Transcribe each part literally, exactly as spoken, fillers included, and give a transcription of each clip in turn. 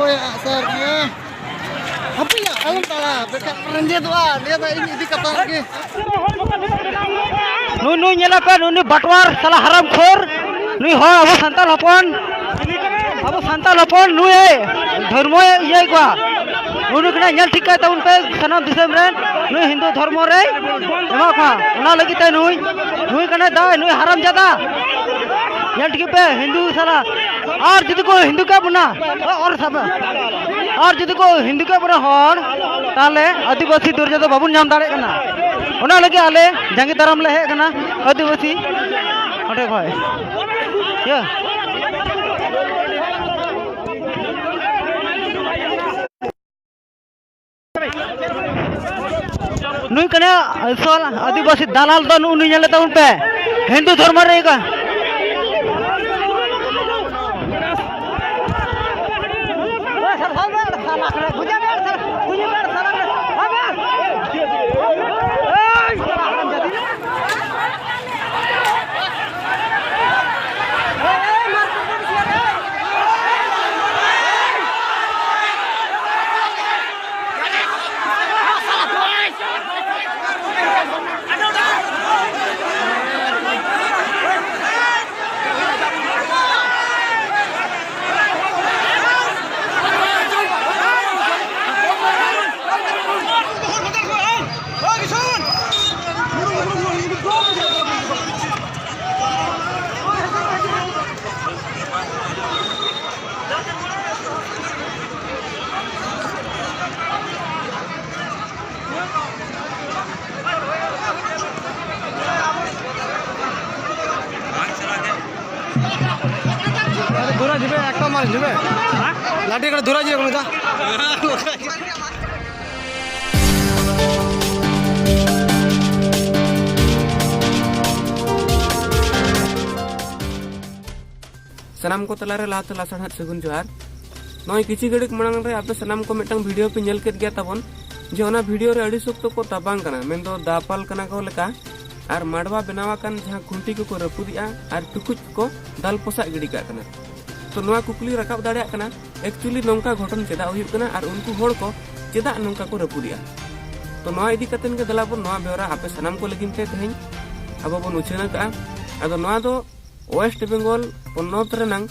ᱚᱠᱚᱭᱟᱜ ᱥᱟᱨ ᱱᱤᱭᱟᱹ? ᱦᱟᱯᱮᱭᱟ, ᱟᱞᱚᱢ ᱫᱟᱬᱟ, ᱵᱮᱠᱟᱨ ᱨᱮᱸᱡᱮᱫᱚᱜᱼᱟ, ᱱᱤᱭᱟᱹ ᱫᱚ ᱤᱧ ᱤᱫᱤ ᱠᱟᱛᱟ ᱜᱮ᱾ ᱱᱩᱭ, ᱱᱩᱭ ᱧᱮᱞᱮ ᱯᱮ, ᱱᱩᱭ, ᱱᱩᱭ ᱵᱟᱴᱣᱟᱨ ᱥᱟᱞᱟ ᱦᱟᱨᱟᱢ ᱠᱷᱳᱨ, ᱱᱩᱭ ᱦᱚᱲ ᱟᱵᱚ ᱥᱟᱱᱛᱟᱲ ᱦᱚᱯᱚᱱ, ᱟᱵᱚ ᱥᱟᱱᱛᱟᱲ ᱦᱚᱯᱚᱱ ᱱᱩᱭ ᱫᱷᱚᱨᱢᱚᱭ ᱤᱭᱟᱹᱭ ᱠᱚᱣᱟ᱾ ᱱᱩᱭ, ᱱᱩᱭ ᱠᱟᱱᱟᱭ, ᱧᱮᱞ ᱴᱷᱤᱠ ᱠᱟᱭ ᱛᱟᱵᱚᱱ ᱯᱮ ᱥᱟᱱᱟᱢ ᱫᱤᱥᱚᱢ ᱨᱮᱱ, ᱱᱩᱭ ᱦᱤᱱᱫᱩ ᱫᱷᱚᱨᱢᱚ ᱨᱮᱭ ᱮᱢᱟ ᱠᱚᱣᱟ, ᱚᱱᱟ ᱞᱟᱹᱜᱤᱫ ᱛᱮ ᱱᱩᱭ, ᱱᱩᱭ ᱠᱟᱱᱟᱭ ᱫᱟᱭ, ᱱᱩᱭ ᱦᱟᱨᱟᱢ ᱡᱟᱫᱟ᱾ ᱧᱮᱞ ᱴᱷᱤᱠ ᱯᱮ, ᱦᱤᱱᱫᱩ ᱥᱟᱞᱟ, ᱟᱨ ᱡᱩᱫᱤ ᱠᱚ ᱦᱤᱱᱫᱩ ᱠᱮᱫ ᱵᱚᱱᱟ, ᱚᱨ ᱥᱟᱵ, ᱟᱨ ᱡᱩᱫᱤ ᱠᱚ ᱦᱤᱱᱫᱩ ᱠᱮᱫ ᱵᱚᱱᱟ ᱦᱚᱲ, ᱛᱟᱦᱚᱞᱮ ᱟᱹᱫᱤᱵᱟᱹᱥᱤ ᱫᱚᱨᱡᱟ ᱫᱚ ᱵᱟᱵᱚᱱ ᱧᱟᱢ ᱫᱟᱲᱮᱭᱟᱜ ᱠᱟᱱᱟ᱾ ᱚᱱᱟ ᱞᱟᱹᱜᱤᱫ ᱟᱞᱮ ᱡᱟᱸᱜᱮ ᱫᱟᱨᱟᱢ ᱞᱮ ᱦᱮᱡ ᱟᱠᱟᱱᱟ ᱟᱹᱫᱤᱵᱟᱹᱥᱤ ᱚᱸᱰᱮ ᱠᱷᱚᱡ᱾ ᱤᱭᱟᱹ᱾ ᱱᱩᱭ ᱠᱟᱱᱟᱭ ᱟᱥᱚᱞ ᱟᱹᱫᱤᱵᱟᱹᱥᱤ ᱫᱟᱞᱟᱞ ᱫᱚ, ᱱᱩᱜᱼᱩ ᱱᱩᱭ ᱧᱮᱞᱮ ᱛᱟᱵᱚᱱ ᱯᱮ, ᱦᱤᱱᱫᱩ ᱫᱷᱚᱨᱢᱚ ᱨᱮ ᱠᱟ-, ᱫᱷᱩᱨᱟ ᱡᱤᱵᱮ, ᱮᱠᱴᱟ ᱢᱟᱨ ᱡᱤᱵᱮ᱾ ᱞᱟᱴᱷᱤ ᱠᱟᱴᱟ ᱫᱷᱩᱨᱟ ᱡᱤᱵᱮ ᱠᱟᱱᱟ᱾ ᱥᱟᱱᱟᱢ ᱠᱚ ᱛᱟᱞᱟᱨᱮ ᱞᱟᱦᱟᱛᱮ ᱞᱟᱥᱟᱲᱦᱮᱫ ᱥᱟᱹᱜᱩᱱ ᱡᱚᱦᱟᱨ᱾ ᱱᱚᱜᱼᱚᱭ ᱠᱤᱪᱷᱩ ᱜᱷᱟᱹᱲᱤᱡ ᱢᱟᱲᱟᱝ ᱨᱮ ᱟᱯᱮ ᱥᱟᱱᱟᱢ ᱠᱚ ᱢᱤᱫᱴᱟᱝ ᱵᱷᱤᱰᱤᱭᱳ ᱯᱮ ᱧᱮᱞ ᱠᱮᱫ ᱜᱮᱭᱟ ᱛᱟᱵᱚᱱ, ᱡᱮ ᱚᱱᱟ ᱵᱷᱤᱰᱤᱭᱳ ᱨᱮ ᱟᱹᱰᱤ ᱥᱚᱠᱛᱚ ᱠᱚ ᱛᱟᱯᱟᱝ ᱠᱟᱱᱟ, ᱢᱮᱱᱫᱚ ᱫᱟᱯᱟᱞ ᱠᱟᱱᱟ ᱠᱚ ᱞᱮᱠᱟ, ᱟᱨ ᱢᱟᱰᱣᱟ ᱵᱮᱱᱟᱣ ᱟᱠᱟᱱ ᱡᱟᱦᱟᱸ ᱠᱷᱩᱱᱴᱤ ᱠᱚᱠᱚ ᱨᱟᱹᱯᱩᱫᱮᱜᱼᱟ ᱟᱨ ᱴᱩᱠᱩᱡ ᱠᱚ ᱫᱟᱞ ᱯᱚᱥᱟᱜ ᱜᱤᱰᱤ ᱠᱟᱜ ᱠᱟᱱᱟ᱾ ᱛᱚ ᱱᱚᱣᱟ ᱠᱩᱠᱞᱤ ᱨᱟᱠᱟᱵ ᱫᱟᱲᱮᱭᱟᱜ ᱠᱟᱱᱟ, actually ᱱᱚᱝᱠᱟ ᱜᱷᱚᱴᱚᱱ ᱪᱮᱫᱟᱜ ᱦᱩᱭᱩᱜ ᱠᱟᱱᱟ ᱟᱨ ᱩᱱᱠᱩ ᱦᱚᱲ ᱠᱚ ᱪᱮᱫᱟᱜ ᱱᱚᱝᱠᱟ ᱠᱚ ᱨᱟᱹᱯᱩᱫᱮᱜᱼᱟ? ᱛᱚ ᱱᱚᱣᱟ ᱤᱫᱤ ᱠᱟᱛᱮᱱ ᱜᱮ ᱫᱮᱞᱟ ᱵᱚᱱ ᱱᱚᱣᱟ ᱵᱮᱣᱨᱟ ᱟᱯᱮ ᱥᱟᱱᱟᱢ ᱠᱚ ᱞᱟᱹᱜᱤᱫ ᱛᱮ ᱛᱮᱦᱮᱧ ᱟᱵᱚ ᱵᱚᱱ ᱩᱪᱷᱟᱹᱱ ᱟᱠᱟᱫᱼᱟ᱾ ᱟᱫᱚ ᱱᱚᱣᱟ ᱫᱚ ᱳᱭᱮᱥᱴ ᱵᱮᱝᱜᱚᱞ ᱯᱚᱱᱚᱛ ᱨᱮᱱᱟᱝ,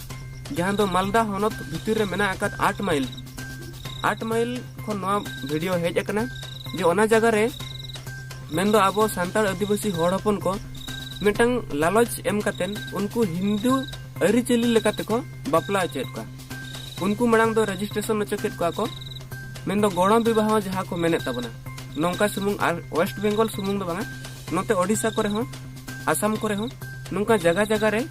ᱡᱟᱦᱟᱸ ᱫᱚ ᱢᱟᱞᱫᱟ ᱦᱚᱱᱚᱛ ᱵᱷᱤᱛᱤᱨ ᱨᱮ ᱢᱮᱱᱟᱜ ᱟᱠᱟᱫ ᱟᱴ ᱢᱟᱭᱤᱞ, ᱟᱴ ᱢᱟᱭᱤᱞ ᱠᱷᱚᱱ ᱱᱚᱣᱟ ᱵᱷᱤᱰᱤᱭᱳ ᱦᱮᱡ ᱟᱠᱟᱱᱟ, ᱡᱮ ᱚᱱᱟ ᱡᱟᱭᱜᱟ ᱨᱮ ᱢᱮᱱᱫᱚ ᱟᱵᱚ ᱥᱟᱱᱛᱟᱲ ᱟᱹᱫᱤᱵᱟᱹᱥᱤ ᱦᱚᱲ ᱦᱚᱯᱚᱱ ᱠᱚ ᱢᱤᱫᱴᱟᱝ ᱞᱟᱞᱚᱪ ᱮᱢ ᱠᱟᱛᱮᱱ ᱩᱱᱠᱩ ᱦᱤᱱᱫᱩ ᱟᱹᱨᱤᱪᱟᱹᱞᱤ ᱞᱮᱠᱟ ᱛᱮᱠᱚ ᱵᱟᱯᱞᱟ ᱦᱚᱪᱚᱭᱮᱫ ᱠᱚᱣᱟ᱾ ᱩᱱᱠᱩ ᱢᱟᱲᱟᱝ ᱫᱚ ᱨᱮᱡᱤᱥᱴᱨᱮᱥᱚᱱ ᱦᱚᱪᱚ ᱠᱮᱫ ᱠᱚᱣᱟ ᱠᱚ, ᱢᱮᱱᱫᱚ ᱜᱚᱲᱚᱢ ᱵᱤᱵᱟᱦᱚ ᱡᱟᱦᱟᱸ ᱠᱚ ᱢᱮᱱᱮᱫ ᱛᱟᱵᱚᱱᱟ, ᱱᱚᱝᱠᱟ ᱥᱩᱢᱩᱝ ᱟᱨ ᱳᱭᱮᱥᱴ ᱵᱮᱝᱜᱚᱞ ᱥᱩᱢᱩᱝ ᱫᱚ ᱵᱟᱝᱟ, ᱱᱚᱛᱮ ᱳᱰᱤᱥᱟ ᱠᱚᱨᱮ ᱦᱚᱸ, ᱟᱥᱟᱢ ᱠᱚᱨᱮ ᱦᱚᱸ, ᱱᱚᱝᱠᱟ ᱡᱟᱭᱜᱟ ᱡᱟᱭᱜᱟ ᱨᱮ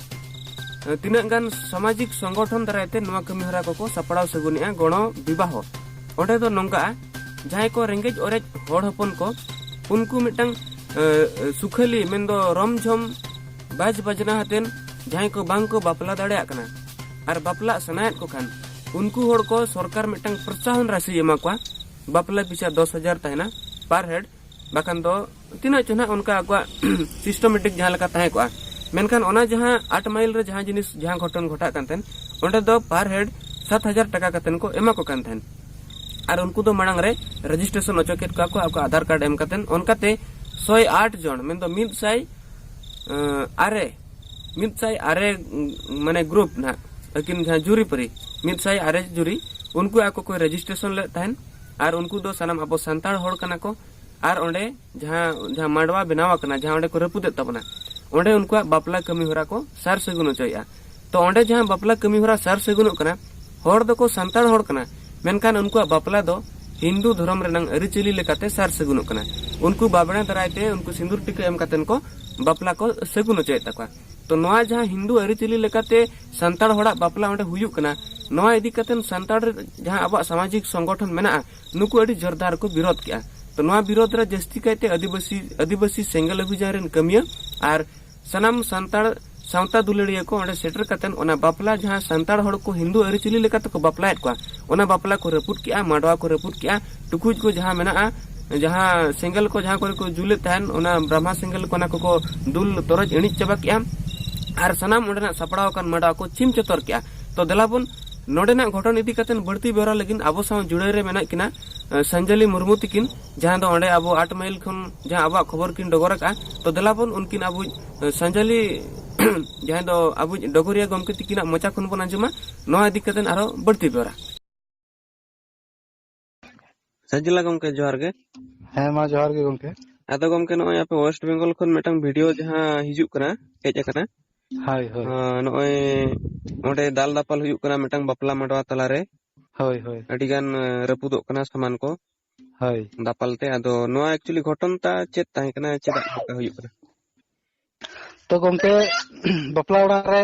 ᱛᱤᱱᱟᱹᱜ ᱜᱟᱱ ᱥᱟᱢᱟᱡᱤᱠ ᱥᱚᱝᱜᱚᱴᱷᱚᱱ ᱫᱟᱨᱟᱭ ᱛᱮ ᱱᱚᱣᱟ ᱠᱟᱹᱢᱤ ᱦᱚᱨᱟ ᱠᱚᱠᱚ ᱥᱟᱯᱲᱟᱣ ᱥᱟᱹᱜᱩᱱᱮᱜᱼᱟ, ᱜᱚᱲᱚ ᱵᱤᱵᱟᱦᱚ᱾ ᱚᱸᱰᱮ ᱫᱚ ᱱᱚᱝᱠᱟᱜᱼᱟ, ᱡᱟᱦᱟᱸᱭ ᱠᱚ ᱨᱮᱸᱜᱮᱡ ᱚᱨᱮᱡ ᱦᱚᱲ ᱦᱚᱯᱚᱱ ᱠᱚ, ᱩᱱᱠᱩ ᱢᱤᱫᱴᱟᱝ ᱮ, ᱥᱩᱠᱷᱟᱹᱞᱤ ᱢᱮᱱᱫᱚ ᱨᱚᱢ ᱡᱷᱚᱢ ᱵᱟᱡᱽ ᱵᱟᱡᱽᱱᱟ ᱦᱟᱛᱮᱱ ᱡᱟᱦᱟᱸᱭ ᱠᱚ ᱵᱟᱝ ᱠᱚ ᱵᱟᱯᱞᱟ ᱫᱟᱲᱮᱭᱟᱜ ᱠᱟᱱᱟ ᱟᱨ ᱵᱟᱯᱞᱟᱜ ᱥᱟᱱᱟᱭᱮᱫ ᱠᱚ ᱠᱷᱟᱱ, ᱩᱱᱠᱩ ᱦᱚᱲ ᱠᱚ ᱥᱚᱨᱠᱟᱨ ᱢᱤᱫᱴᱟᱝ ᱯᱨᱚᱛᱥᱟᱦᱚᱱ ᱨᱟᱥᱤ ᱮᱢᱟ ᱠᱚᱣᱟ᱾ ᱵᱟᱯᱞᱟ ᱯᱤᱪᱷᱟ ᱫᱚᱥ ᱦᱟᱡᱟᱨ ᱛᱟᱦᱮᱱᱟ per head, ᱵᱟᱠᱷᱟᱱ ᱫᱚ ᱛᱤᱱᱟᱹᱜ ᱪᱚ ᱱᱟᱦᱟᱜ ᱚᱱᱠᱟ ᱟᱠᱚᱣᱟᱜ systematic ᱡᱟᱦᱟᱸ ᱞᱮᱠᱟ ᱛᱟᱦᱮᱸ ᱠᱚᱜᱼᱟ᱾ ᱢᱮᱱᱠᱷᱟᱱ ᱚᱱᱟ ᱡᱟᱦᱟᱸ ᱟᱴ ᱢᱟᱭᱤᱞ ᱨᱮ ᱡᱟᱦᱟᱸ ᱡᱤᱱᱤᱥ, ᱡᱟᱦᱟᱸ ᱜᱷᱚᱴᱚᱱ ᱜᱷᱚᱴᱟᱜ ᱠᱟᱱ ᱛᱟᱦᱮᱸᱱ, ᱚᱸᱰᱮ ᱫᱚ per head ᱥᱟᱛ ᱦᱟᱡᱟᱨ ᱴᱟᱠᱟ ᱠᱟᱛᱮᱱ ᱠᱚ ᱮᱢᱟ ᱠᱚ ᱠᱟᱱ ᱛᱟᱦᱮᱸᱱ᱾ ᱟᱨ ᱩᱱᱠᱩ ᱫᱚ ᱢᱟᱲᱟᱝ ᱨᱮ ᱨᱮᱡᱤᱥᱴᱨᱮᱥᱚᱱ ᱚᱪᱚ ᱠᱮᱫ ᱠᱚᱣᱟ ᱠᱚ ᱟᱠᱚ ᱟᱫᱷᱟᱨ ᱠᱟᱨᱰ ᱮᱢ ᱠᱟᱛᱮᱱ᱾ ᱚᱱᱠᱟᱛᱮ ᱥᱚᱭ ᱟᱴ ᱡᱚᱱ, ᱢᱮᱱᱫᱚ ᱢᱤᱫ ᱥᱟᱭ, ᱮᱸ, ᱟᱨᱮ, ᱢᱤᱫ ᱥᱟᱭ ᱟᱨᱮ, ᱩᱸ, ᱢᱟᱱᱮ ᱜᱨᱩᱯ ᱱᱟᱦᱟᱜ, ᱟᱹᱠᱤᱱ ᱡᱟᱦᱟᱸ ᱡᱩᱨᱤ ᱯᱟᱹᱨᱤ, ᱢᱤᱫ ᱥᱟᱭ ᱟᱨᱮ ᱡᱩᱨᱤ, ᱩᱱᱠᱩ ᱟᱠᱚ ᱠᱚ ᱨᱮᱡᱤᱥᱴᱨᱮᱥᱚᱱ ᱞᱮᱫ ᱛᱟᱦᱮᱸᱱ᱾ ᱟᱨ ᱩᱱᱠᱩ ᱫᱚ ᱥᱟᱱᱟᱢ ᱟᱵᱚ ᱥᱟᱱᱛᱟᱲ ᱦᱚᱲ ᱠᱟᱱᱟ ᱠᱚ᱾ ᱟᱨ ᱚᱸᱰᱮ ᱡᱟᱦᱟᱸ, ᱡᱟᱦᱟᱸ ᱢᱟᱰᱣᱟ ᱵᱮᱱᱟᱣ ᱟᱠᱟᱱᱟ, ᱡᱟᱦᱟᱸ ᱚᱸᱰᱮ ᱠᱚ ᱨᱟᱹᱯᱩᱫᱮᱫ ᱛᱟᱵᱚᱱᱟ, ᱚᱸᱰᱮ ᱩᱱᱠᱩᱣᱟᱜ ᱵᱟᱯᱞᱟ ᱠᱟᱹᱢᱤ ᱦᱚᱨᱟ ᱠᱚ ᱥᱟᱨ ᱥᱟᱹᱜᱩᱱ ᱚᱪᱚᱭᱮᱫᱼᱟ᱾ ᱛᱚ ᱚᱸᱰᱮ ᱡᱟᱦᱟᱸ ᱵᱟᱯᱞᱟ ᱠᱟᱹᱢᱤ ᱦᱚᱨᱟ ᱥᱟᱨ ᱥᱟᱹᱜᱩᱱᱚᱜ ᱠᱟᱱᱟ, ᱦᱚᱲ ᱫᱚᱠᱚ ᱥᱟᱱᱛᱟᱲ ᱦᱚᱲ ᱠᱟᱱᱟ, ᱢᱮᱱᱠᱷᱟᱱ ᱩᱱᱠᱩᱣᱟᱜ ᱵᱟᱯᱞᱟ ᱫᱚ ᱦᱤᱱᱫᱩ ᱫᱷᱚᱨᱚᱢ ᱨᱮᱱᱟᱝ ᱟᱹᱨᱤᱪᱟᱹᱞᱤ ᱞᱮᱠᱟᱛᱮ ᱥᱟᱨ ᱥᱟᱹᱜᱩᱱᱚᱜ ᱠᱟᱱᱟ᱾ ᱩᱱᱠᱩ ᱵᱟᱵᱲᱮ ᱫᱟᱨᱟᱭ ᱛᱮ, ᱩᱱᱠᱩ ᱥᱤᱸᱫᱩᱨ ᱴᱤᱠᱟᱹ ᱮᱢ ᱠᱟᱛᱮᱱ ᱠᱚ ᱵᱟᱯᱞᱟ ᱠᱚ ᱥᱟᱹᱜᱩᱱ ᱚᱪᱚᱭᱮᱫ ᱛᱟᱠᱚᱣᱟ᱾ ᱛᱚ ᱱᱚᱣᱟ ᱡᱟᱦᱟᱸ ᱦᱤᱱᱫᱩ ᱟᱹᱨᱤᱪᱟᱹᱞᱤ ᱞᱮᱠᱟᱛᱮ ᱥᱟᱱᱛᱟᱲ ᱦᱚᱲᱟᱜ ᱵᱟᱯᱞᱟ ᱚᱸᱰᱮ ᱦᱩᱭᱩᱜ ᱠᱟᱱᱟ, ᱱᱚᱣᱟ ᱤᱫᱤ ᱠᱟᱛᱮ ᱥᱟᱱᱛᱟᱲ ᱡᱟᱦᱟᱸ ᱟᱵᱚᱣᱟᱜ ᱥᱟᱢᱟᱡᱤᱠ ᱥᱚᱝᱜᱚᱴᱷᱚᱱ ᱢᱮᱱᱟᱜᱼᱟ, ᱱᱩᱠᱩ ᱟᱹᱰᱤ ᱡᱳᱨᱫᱟᱨ ᱠᱚ ᱵᱤᱨᱳᱫ ᱠᱮᱜᱼᱟ᱾ ᱛᱚ ᱱᱚᱣᱟ ᱵᱤᱨᱳᱫ ᱨᱮ ᱡᱟᱹᱥᱛᱤ ᱠᱟᱭᱛᱮ ᱟᱹᱫᱤᱵᱟᱹᱥᱤ, ᱟᱹᱫᱤᱵᱟᱹᱥᱤ ᱥᱮᱸᱜᱮᱞ ᱚᱵᱷᱤᱡᱟᱱ ᱨᱮᱱ ᱠᱟᱹᱢᱤᱭᱟᱹ ᱟᱨ ᱥᱟᱱᱟᱢ ᱥᱟᱱᱛᱟᱲ ᱥᱟᱶᱛᱟ ᱫᱩᱞᱟᱹᱲᱤᱭᱟᱹ ᱠᱚ ᱚᱸᱰᱮ ᱥᱮᱴᱮᱨ ᱠᱟᱛᱮ ᱚᱱᱟ ᱵᱟᱯᱞᱟ, ᱡᱟᱦᱟᱸ ᱥᱟᱱᱛᱟᱲ ᱦᱚᱲ ᱠᱚ ᱦᱤᱱᱫᱩ ᱟᱹᱨᱤᱪᱟᱹᱞᱤ ᱞᱮᱠᱟ ᱛᱮᱠᱚ ᱵᱟᱯᱞᱟᱭᱮᱫ ᱠᱚᱣᱟ, ᱚᱱᱟ ᱵᱟᱯᱞᱟ ᱠᱚ ᱨᱟᱹᱯᱩᱫ ᱠᱮᱜᱼᱟ, ᱢᱟᱰᱣᱟ ᱠᱚ ᱨᱟᱹᱯᱩᱫ ᱠᱮᱜᱼᱟ, ᱴᱩᱠᱩᱡ ᱠᱚ ᱡᱟᱦᱟᱸ ᱢᱮᱱᱟᱜᱼᱟ, ᱡᱟᱦᱟᱸ ᱥᱮᱸᱜᱮᱞ ᱠᱚ ᱡᱟᱦᱟᱸ ᱠᱚᱨᱮ ᱠᱚ ᱡᱩᱞᱮᱫ ᱛᱟᱦᱮᱱ, ᱚᱱᱟ ᱵᱨᱟᱦᱢᱟ ᱥᱮᱸᱜᱮᱞ ᱠᱚ ᱚᱱᱟ ᱠᱚᱠᱚ ᱫᱩᱞ ᱛᱚᱨᱚᱡ ᱤᱬᱤᱡ ᱪᱟᱵᱟ ᱠᱮᱜᱼᱟ᱾ ᱟᱨ ᱥᱟᱱᱟᱢ ᱚᱸᱰᱮᱱᱟᱜ ᱥᱟᱯᱲᱟᱣ ᱟᱠᱟᱱ ᱢᱟᱰᱣᱟ ᱠᱚ ᱪᱷᱤᱢ ᱪᱚᱛᱚᱨ ᱠᱮᱜᱼᱟ᱾ ᱛᱚ ᱫᱮᱞᱟ ᱵᱚᱱ ᱱᱚᱰᱮᱱᱟᱜ ᱜᱷᱚᱴᱚᱱ ᱤᱫᱤ ᱠᱟᱛᱮ ᱵᱟᱹᱲᱛᱤ ᱵᱮᱣᱨᱟ ᱞᱟᱹᱜᱤᱫ ᱟᱵᱚ ᱥᱟᱶ ᱡᱩᱲᱟᱹᱣ ᱨᱮ ᱢᱮᱱᱟᱜ ᱠᱤᱱᱟ, ᱮ, ᱥᱟᱱᱡᱟᱞᱤ ᱢᱩᱨᱢᱩ ᱛᱤᱠᱤᱱ, ᱡᱟᱦᱟᱸ ᱫᱚ ᱚᱸᱰᱮ ᱟᱵᱚ ᱟᱴ ᱢᱟᱭᱤᱞ ᱠᱷᱚᱱ ᱡᱟᱦᱟᱸ ᱟᱵᱚᱣᱟᱜ ᱠᱷᱚᱵᱚᱨ ᱠᱤᱱ ᱰᱚᱜᱚᱨ ᱟᱠᱟᱫᱼᱟ᱾ ᱛᱚ ᱫᱮᱞᱟ ᱵᱚᱱ ᱩᱱᱠᱤᱱ ᱟᱵᱚ, ᱮ, ᱥᱟᱱᱡᱟᱞᱤ ᱡᱟᱦᱟᱸᱭ ᱫᱚ ᱟᱵᱚ ᱰᱚᱜᱚᱨᱤᱭᱟᱹ ᱜᱚᱢᱠᱮ ᱛᱤᱠᱤᱱᱟᱜ ᱢᱚᱪᱟ ᱠᱷᱚᱱ ᱵᱚᱱ ᱟᱸᱡᱚᱢᱟ ᱱᱚᱣᱟ ᱤᱫᱤ ᱠᱟᱛᱮ ᱟᱨᱚ ᱵᱟᱹᱲᱛᱤ ᱵᱮᱣᱨᱟ᱾ ᱥᱟᱡᱤᱞᱟ ᱜᱚᱢᱠᱮ, ᱡᱚᱦᱟᱨ ᱜᱮ᱾ ᱦᱮᱸ, ᱢᱟ ᱡᱚᱦᱟᱨ ᱜᱮ ᱜᱚᱢᱠᱮ᱾ ᱟᱫᱚ ᱜᱚᱢᱠᱮ, ᱱᱚᱜᱼᱚᱭ ᱟᱯᱮ ᱳᱭᱮᱥᱴ ᱵᱮᱝᱜᱚᱞ ᱠᱷᱚᱱ ᱢᱤᱫᱴᱟᱝ ᱵᱷᱤᱰᱤᱭᱳ ᱡᱟᱦᱟᱸ ᱦᱤᱡᱩᱜ ᱠᱟᱱᱟ, ᱦᱮᱡ ᱟᱠᱟᱱᱟ, ᱦᱳᱭ, ᱦᱳᱭ᱾ ᱟᱸ, ᱱᱚᱜᱼᱚᱭ ᱚᱸᱰᱮ ᱫᱟᱞ ᱫᱟᱯᱟᱞ ᱦᱩᱭᱩᱜ ᱠᱟᱱᱟ ᱢᱤᱫᱴᱟᱝ ᱵᱟᱯᱞᱟ ᱢᱟᱰᱣᱟ ᱛᱟᱞᱟᱨᱮ᱾ ᱦᱳᱭ, ᱦᱳᱭ᱾ ᱟᱹᱰᱤ ᱜᱟᱱ, ᱟᱸ, ᱨᱟᱹᱯᱩᱫᱚᱜ ᱠᱟᱱᱟ ᱥᱟᱢᱟᱱ ᱠᱚ ᱦᱳᱭ᱾ ᱫᱟᱯᱟᱞ ᱛᱮ᱾ ᱟᱫᱚ ᱱᱚᱣᱟ actually ᱜᱷᱚᱴᱚᱱ ᱛᱟ ᱪᱮᱫ ᱛᱟᱦᱮᱸ ᱠᱟᱱᱟ, ᱪᱮᱫᱟᱜ ᱱᱚᱝᱠᱟ ᱦᱩᱭᱩᱜ ᱠᱟᱱᱟ? ᱛᱚ ᱜᱚᱢᱠᱮ, ᱵᱟᱯᱞᱟ ᱚᱲᱟᱜ ᱨᱮ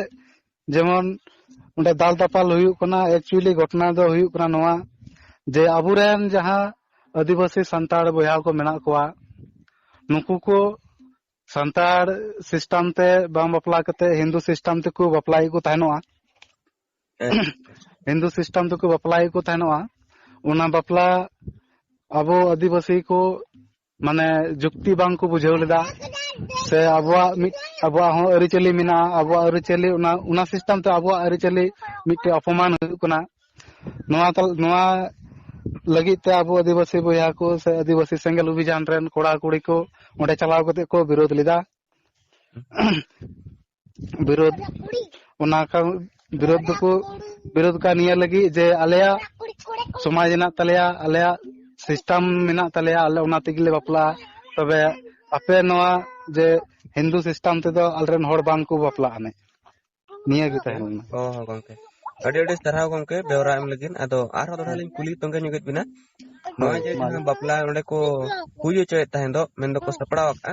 ᱡᱮᱢᱚᱱ ᱚᱸᱰᱮ ᱫᱟᱞ ᱫᱟᱯᱟᱞ ᱦᱩᱭᱩᱜ ᱠᱟᱱᱟ, actually ᱜᱷᱚᱴᱚᱱᱟ ᱫᱚ ᱦᱩᱭᱩᱜ ᱠᱟᱱᱟ ᱱᱚᱣᱟ, ᱡᱮ ᱟᱵᱚᱨᱮᱱ ᱡᱟᱦᱟᱸ ᱟᱹᱫᱤᱵᱟᱹᱥᱤ ᱥᱟᱱᱛᱟᱲ ᱵᱚᱭᱦᱟ ᱠᱚ ᱢᱮᱱᱟᱜ ᱠᱚᱣᱟ, ᱱᱩᱠᱩ ᱠᱚ ᱥᱟᱱᱛᱟᱲ system ᱛᱮ ᱵᱟᱝ ᱵᱟᱯᱞᱟ ᱠᱟᱛᱮ ᱦᱤᱱᱫᱩ system ᱛᱮᱠᱚ ᱵᱟᱯᱞᱟᱭᱮᱫ ᱠᱚ ᱛᱟᱦᱮᱱᱚᱜᱼᱟ᱾ ᱦᱮᱸ᱾ ᱦᱤᱱᱫᱩ system ᱛᱮᱠᱚ ᱵᱟᱯᱞᱟᱭᱮᱫ ᱠᱚ ᱛᱟᱦᱮᱱᱚᱜᱼᱟ᱾ ᱚᱱᱟ ᱵᱟᱯᱞᱟ ᱟᱵᱚ ᱟᱹᱫᱤᱵᱟᱹᱥᱤ ᱠᱚ ᱢᱟᱱᱮ ᱡᱩᱠᱛᱤ ᱵᱟᱝ ᱠᱚ ᱵᱩᱡᱷᱟᱹᱣ ᱞᱮᱫᱟ, ᱥᱮ ᱟᱵᱚᱣᱟᱜ ᱢᱤᱫ, ᱟᱵᱚᱣᱟᱜ ᱦᱚᱸ ᱟᱹᱨᱤᱪᱟᱹᱞᱤ ᱢᱮᱱᱟᱜᱼᱟ, ᱟᱵᱚᱣᱟᱜ ᱟᱹᱨᱤᱪᱟᱹᱞᱤ ᱚᱱᱟ, ᱚᱱᱟ system ᱛᱮ ᱟᱵᱚᱣᱟᱜ ᱟᱹᱨᱤᱪᱟᱹᱞᱤ ᱢᱤᱫᱴᱮᱡ ᱚᱯᱚᱢᱟᱱ ᱦᱩᱭᱩᱜ ᱠᱟᱱᱟ᱾ ᱱᱚᱣᱟ ᱛᱟᱞ-, ᱱᱚᱣᱟ ᱞᱟᱹᱜᱤᱫ ᱛᱮ ᱟᱵᱚ ᱟᱹᱫᱤᱵᱟᱹᱥᱤ ᱵᱚᱭᱦᱟ ᱠᱚ ᱥᱮ ᱟᱹᱫᱤᱵᱟᱹᱥᱤ ᱥᱮᱸᱜᱮᱞ ᱚᱵᱷᱤᱡᱟᱱ ᱨᱮᱱ ᱠᱚᱲᱟ ᱠᱩᱲᱤ ᱠᱚ ᱚᱸᱰᱮ ᱪᱟᱞᱟᱣ ᱠᱟᱛᱮ ᱠᱚ ᱵᱤᱨᱳᱫ ᱞᱮᱫᱟ᱾ ᱵᱤᱨᱳᱫ, ᱚᱱᱟ ᱠᱟ-, ᱵᱤᱨᱳᱫ ᱫᱚᱠᱚ ᱵᱤᱨᱳᱫ ᱠᱟᱜ ᱱᱤᱭᱟᱹ ᱞᱟᱹᱜᱤᱫ ᱡᱮ ᱟᱞᱮᱭᱟᱜ ᱥᱚᱢᱟᱡᱽ ᱦᱮᱱᱟᱜ ᱛᱟᱞᱮᱭᱟ, ᱟᱞᱮᱭᱟᱜ system ᱢᱮᱱᱟᱜ ᱛᱟᱞᱮᱭᱟ, ᱟᱞᱮ ᱚᱱᱟ ᱛᱮᱜᱮ ᱞᱮ ᱵᱟᱯᱞᱟᱜᱼᱟ᱾ ᱛᱚᱵᱮ ᱟᱯᱮ ᱱᱚᱣᱟ ᱡᱮ ᱦᱤᱱᱫᱩ system ᱛᱮᱫᱚ ᱟᱞᱮᱨᱮᱱ ᱦᱚᱲ ᱵᱟᱝ ᱠᱚ ᱵᱟᱯᱞᱟᱜᱼᱟ ᱟᱱᱮ, ᱱᱤᱭᱟᱹ ᱜᱮ ᱛᱟᱦᱮᱸ ᱞᱮᱱᱟ᱾ ᱚ ᱦᱚᱸ ᱜᱚᱝᱠᱮ, ᱟᱹᱰᱤ ᱟᱹᱰᱤ ᱥᱟᱨᱦᱟᱣ ᱜᱚᱝᱠᱮ ᱵᱮᱣᱨᱟ ᱮᱢ ᱞᱟᱹᱜᱤᱫ᱾ ᱟᱫᱚ ᱟᱨᱦᱚᱸ ᱫᱚᱲᱦᱟ ᱞᱤᱧ ᱠᱩᱞᱤ ᱛᱚᱸᱜᱮ ᱧᱚᱜᱮᱫ ᱵᱤᱱᱟ, ᱱᱚᱣᱟ ᱦᱳᱭ, ᱡᱮ ᱢᱟ ᱡᱟᱦᱟᱸ ᱞᱟᱹᱭ᱾ ᱵᱟᱯᱞᱟ ᱚᱸᱰᱮ ᱠᱚ ᱦᱩᱭ ᱦᱚᱪᱚᱭᱮᱫ ᱛᱟᱦᱮᱸ ᱫᱚ, ᱢᱮᱱᱫᱚᱠᱚ ᱥᱟᱯᱲᱟᱣ ᱟᱠᱟᱫᱼᱟ,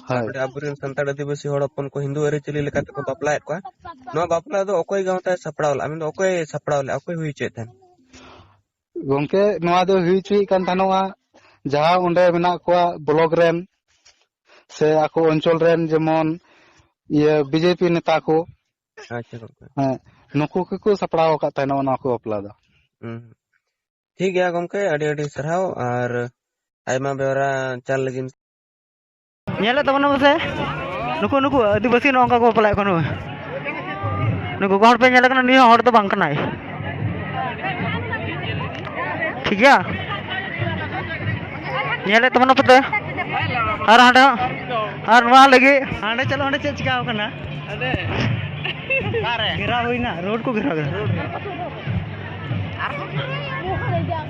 ᱦᱳᱭ᱾ ᱟᱵᱚᱨᱮᱱ ᱥᱟᱱᱛᱟᱲ ᱟᱹᱫᱤᱵᱟᱹᱥᱤ ᱦᱚᱲ ᱦᱚᱯᱚᱱ ᱠᱚ ᱦᱤᱱᱫᱩ ᱟᱹᱨᱤᱪᱟᱹᱞᱤ ᱞᱮᱠᱟ ᱛᱮᱠᱚ ᱵᱟᱯᱞᱟᱭᱮᱫ ᱠᱚᱣᱟ, ᱱᱚᱣᱟ ᱵᱟᱯᱞᱟ ᱫᱚ ᱚᱠᱚᱭ ᱜᱟᱶᱛᱟᱭ ᱥᱟᱯᱲᱟᱣ ᱞᱮᱫᱼᱟ? ᱢᱮᱱᱫᱚ ᱚᱠᱚᱭ ᱥᱟᱯᱲᱟᱣ ᱞᱮᱫᱼᱟ, ᱚᱠᱚᱭ ᱦᱩᱭ ᱦᱚᱪᱚᱭᱮᱫ ᱛᱟᱦᱮᱸᱫ? ᱜᱚᱝᱠᱮ, ᱱᱚᱣᱟ ᱫᱚ ᱦᱩᱭ ᱦᱚᱪᱚᱭᱮᱫ ᱠᱟᱱ ᱛᱟᱦᱮᱱᱚᱜᱼᱟ ᱡᱟᱦᱟᱸ ᱚᱸᱰᱮ ᱢᱮᱱᱟᱜ ᱠᱚᱣᱟ ᱵᱞᱚᱠ ᱨᱮᱱ ᱥᱮ ᱟᱠᱚ ᱚᱧᱪᱚᱞ ᱨᱮᱱ, ᱡᱮᱢᱚᱱ ᱤᱭᱟᱹ ᱵᱤᱡᱮᱯᱤ ᱱᱮᱛᱟ ᱠᱚ᱾ ᱟᱪᱪᱷᱟ ᱜᱚᱝᱠᱮ᱾ ᱦᱮᱸ, ᱱᱩᱠᱩ ᱜᱮᱠᱚ ᱥᱟᱯᱲᱟᱣ ᱟᱠᱟᱫ ᱛᱟᱦᱮᱱᱟ ᱚᱱᱟ ᱠᱚ ᱵᱟᱯᱞᱟ ᱫᱚ᱾ ᱦᱩᱸ᱾ ᱴᱷᱤᱠ ᱜᱮᱭᱟ ᱜᱚᱝᱠᱮ, ᱟᱹᱰᱤ ᱟᱹᱰᱤ ᱥᱟᱨᱦᱟᱣ ᱟᱨ ᱟᱭᱢᱟ ᱵᱮᱣᱨᱟ ᱪᱟᱞ ᱞᱟᱹᱜᱤᱫ᱾ ᱧᱮᱞᱮᱫ ᱛᱟᱵᱚᱱᱟ ᱯᱟᱥᱮ ᱱᱩᱠᱩ, ᱱᱩᱠᱩ ᱟᱹᱫᱤᱵᱟᱹᱥᱤ ᱱᱚᱜᱼᱚ ᱱᱚᱝᱠᱟ ᱠᱚ ᱵᱟᱯᱞᱟᱭᱮᱫ ᱠᱚᱣᱟ ᱱᱩᱠᱩ᱾ ᱩᱱᱤ ᱜᱚᱜᱚ ᱦᱚᱲ ᱯᱮ ᱧᱮᱞᱮ ᱠᱟᱱᱟ, ᱩᱱᱤ ᱦᱚᱸ ᱦᱚᱲ ᱫᱚ ᱵᱟᱝ ᱠᱟᱱᱟᱭ᱾ ᱴᱷᱤᱠ ᱜᱮᱭᱟ, ᱧᱮᱞᱮᱫ ᱛᱟᱵᱚᱱᱟ ᱯᱮ ᱛᱚ᱾ ᱟᱨ ᱦᱟᱸᱰᱮ ᱦᱚᱸ, ᱟᱨ ᱱᱚᱣᱟ ᱞᱟᱹᱜᱤᱫ ᱦᱟᱸᱰᱮ ᱪᱚᱞᱚ, ᱦᱟᱸᱰᱮ ᱪᱮᱫ ᱪᱤᱠᱟᱹᱣ ᱠᱟᱱᱟ? ᱚᱠᱟᱨᱮ? ᱜᱷᱮᱨᱟᱣ ᱦᱩᱭᱱᱟ, ᱨᱳᱰ ᱠᱚ ᱜᱷᱮᱨᱟᱣ ᱠᱮᱫᱟ᱾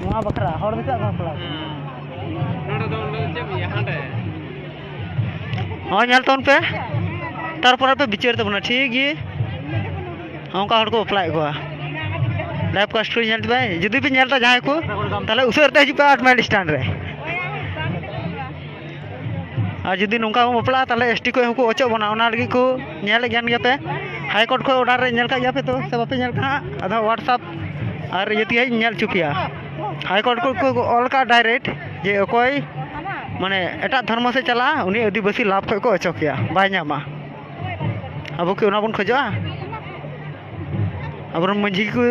ᱱᱚᱣᱟ ᱵᱟᱠᱷᱨᱟ ᱦᱚᱲ ᱢᱮᱛᱟᱜ ᱠᱚᱣᱟ ᱠᱚᱲᱟ᱾ ᱱᱚᱰᱮ ᱫᱚ, ᱚᱸᱰᱮ ᱫᱚ ᱪᱮᱫ ᱮᱢ ᱤᱭᱟᱹ? ᱦᱟᱸᱰᱮ᱾ ᱦᱚᱸ, ᱧᱮᱞ ᱛᱟᱵᱚᱱ ᱯᱮ, ᱛᱟᱨᱯᱚᱨᱮ ᱯᱮ ᱵᱤᱪᱟᱹᱨ ᱛᱟᱵᱚᱱᱟ, ᱴᱷᱤᱠ ᱜᱮ᱾ ᱚᱱᱠᱟ ᱦᱚᱲ ᱠᱚ ᱵᱟᱯᱞᱟᱭᱮᱫ ᱠᱚᱣᱟ᱾ ᱞᱟᱭᱤᱵᱷ ᱠᱟᱥᱴ ᱠᱚ ᱧᱮᱞ ᱯᱮ, ᱡᱩᱫᱤ ᱯᱮ ᱧᱮᱞ ᱮᱫᱟ ᱡᱟᱦᱟᱸᱭ ᱠᱚ, ᱛᱟᱦᱚᱞᱮ ᱩᱥᱟᱹᱨᱟ ᱛᱮ ᱦᱤᱡᱩᱜ ᱯᱮ ᱟᱴ ᱢᱟᱭᱤᱞ ᱥᱴᱮᱱᱰ ᱨᱮ᱾ ᱟᱨ ᱡᱩᱫᱤ ᱱᱚᱝᱠᱟ ᱵᱚᱱ ᱵᱟᱯᱞᱟᱜᱼᱟ, ᱛᱟᱦᱚᱞᱮ ᱮᱥ ᱴᱤ ᱠᱷᱚᱱ ᱦᱚᱸᱠᱚ ᱚᱪᱚᱜ ᱵᱚᱱᱟ᱾ ᱚᱱᱟ ᱞᱟᱹᱜᱤᱫ ᱠᱚ ᱧᱮᱞᱮᱫ ᱠᱟᱱ ᱜᱮᱭᱟ ᱯᱮ, ᱦᱟᱭ ᱠᱳᱨᱴ ᱠᱷᱚᱱ ᱚᱰᱟᱨ ᱨᱮ ᱧᱮᱞ ᱠᱟᱜ ᱜᱮᱭᱟ ᱯᱮ ᱛᱚ, ᱥᱮ ᱵᱟᱯᱮ ᱧᱮᱞ ᱠᱟᱜᱼᱟ? ᱟᱫᱚ ᱦᱟᱸᱜ ᱦᱳᱣᱟᱴᱥᱮᱯ ᱟᱨ ᱤᱭᱟᱹ ᱛᱮᱜᱮ ᱦᱟᱸᱜ ᱤᱧ ᱧᱮᱞ ᱦᱚᱪᱚ ᱯᱮᱭᱟ᱾ ᱦᱟᱭ ᱠᱳᱨᱴ ᱠᱷᱚᱱ ᱠᱚ ᱚᱞ ᱠᱟᱜᱼᱟ ᱰᱟᱭᱨᱮᱠᱴ ᱡᱮ ᱚᱠᱚᱭ ᱢᱟᱱᱮ ᱮᱴᱟᱜ ᱫᱷᱚᱨᱢᱚ ᱥᱮᱫ ᱪᱟᱞᱟᱜᱼᱟ, ᱩᱱᱤ ᱟᱹᱫᱤᱵᱟᱹᱥᱤ ᱞᱟᱵᱷ ᱠᱷᱚᱱ ᱠᱚ ᱚᱪᱚᱜᱮᱭᱟ, ᱵᱟᱭ ᱧᱟᱢᱟ᱾ ᱟᱵᱚ ᱠᱤ ᱚᱱᱟ ᱵᱚᱱ ᱠᱷᱚᱡᱚᱜᱼᱟ? ᱟᱵᱚᱨᱮᱱ ᱢᱟᱹᱡᱷᱤ ᱠᱚ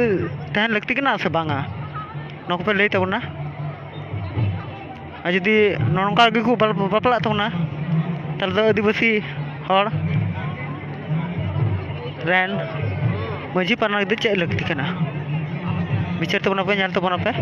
ᱛᱟᱦᱮᱱ ᱞᱟᱹᱠᱛᱤ ᱠᱟᱱᱟ ᱥᱮ ᱵᱟᱝᱟ? ᱱᱚᱣᱟ ᱠᱚᱯᱮ ᱞᱟᱹᱭ ᱛᱟᱵᱚᱱᱟ᱾ ᱟᱨ ᱡᱩᱫᱤ ᱱᱚᱜᱼᱚ ᱱᱚᱝᱠᱟ ᱜᱮᱠᱚ ᱵᱟᱯ-, ᱵᱟᱯᱞᱟᱜ ᱛᱟᱵᱚᱱᱟ, ᱛᱟᱦᱚᱞᱮ ᱫᱚ ᱟᱹᱫᱤᱵᱟᱹᱥᱤ ᱦᱚᱲ ᱨᱮᱱ ᱢᱟᱹᱡᱷᱤ ᱯᱟᱨᱟᱱᱤᱠ ᱫᱚ ᱪᱮᱫ ᱞᱟᱹᱠᱛᱤ ᱠᱟᱱᱟ? ᱵᱤᱪᱟᱹᱨ ᱛᱟᱵᱚᱱᱟᱯᱮ, ᱧᱮᱞ ᱛᱟᱵᱚᱱᱟᱯᱮ᱾